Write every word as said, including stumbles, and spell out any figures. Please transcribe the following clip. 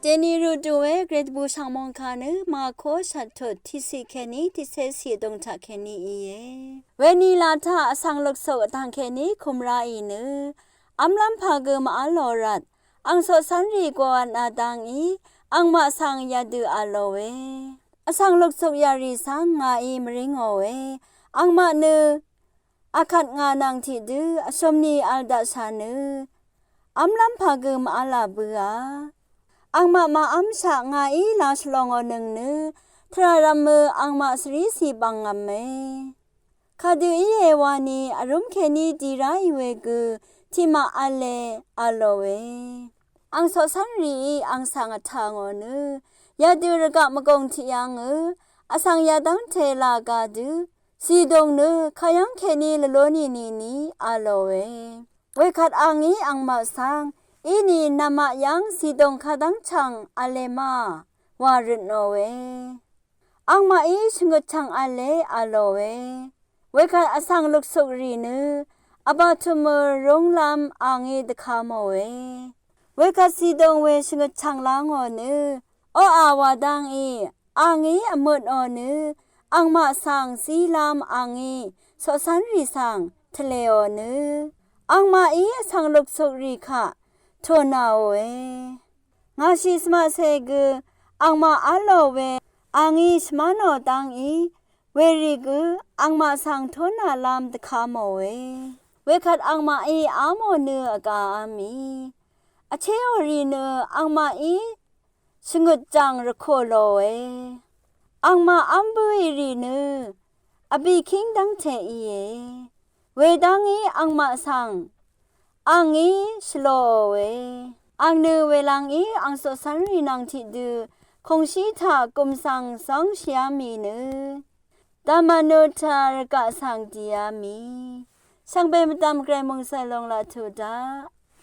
Deni rudue gretbu shvngmongka nø mako shvttut tiqsiq keni tiqcéciq vdung taq keni íe. Weni lata vsvng luksuk vdv̀ng keni kumra í nø vmlv́m pà gø màv́lò rvt ang coqcv́nrì goqvtna dv́ngí angmaq svng yadø v̄lòe. Vsvng luksuk yarì svng ngàí mvríngòe. Angmaq nø akvt ngà nvng tiqdø vshø̀mni v̄l daqshà nø vmlv́m pà gø màv́là bøa angmaq màv́mshaq ngàí lashvlòngò nøng nø tvrà rvmø angmaq svrícì bv̀ngv̄me. Kadø íe wani vrúm keni di ráì we gø tiqmaq v̄le v̄lòe. Ang coqcv́nrìí ang svng vtà ngò nø yadø rvgaq mvgùng tiqyvngø vsvng yadv́ngte làgà dø zìdùng nø kayv́ng keni lvlú nìni ni v̄lòe. Wekvt angí angmaq svng íni namaq yv́ng zìdùng kadv́ngchv̀ng v̄le ma wa røtnòe. Angmaqí shvngøt chv̀ng v̄le v̄lòe. Wekvt vsvng luksuk rì nø vbàtùmø rúnglv́m angí dvkamòe. Wekvt zìdùng we shvngøt chv̀ng lá ngò nø oqà wa dv́ngí angí vmøtò nø angmaq svng zílv́m angí coqcv́nrì svng tvlèò nø angmaqí vsvng luksuk rì kaq tùnàòe. Ngàshì shvmaqcè gø angmaq v́lò we angí shvmánò dv́ngí werì gø angmaq svng tónàlv́m dvkamòe. Wekvt angmaqí ámò nø vgāá mì vchéò rì nø angmaqí shvngøt jv̀ng rvkò lòe. Angmaq v́m bǿì rì nø vbìkíng dv́ngte íe. Wedv́ngí angmaq svng angí shvlòòe. Ang nø welvngí ang coqcv́nrì nvng tiqdø kòngshí taq gùm svng zv́ngshìá mì nø dv̀mvnu taq rvgaq svng dìá mì. Shvngbe mvdv̀m gvray mòngsv̀l lòng laq tuq daq.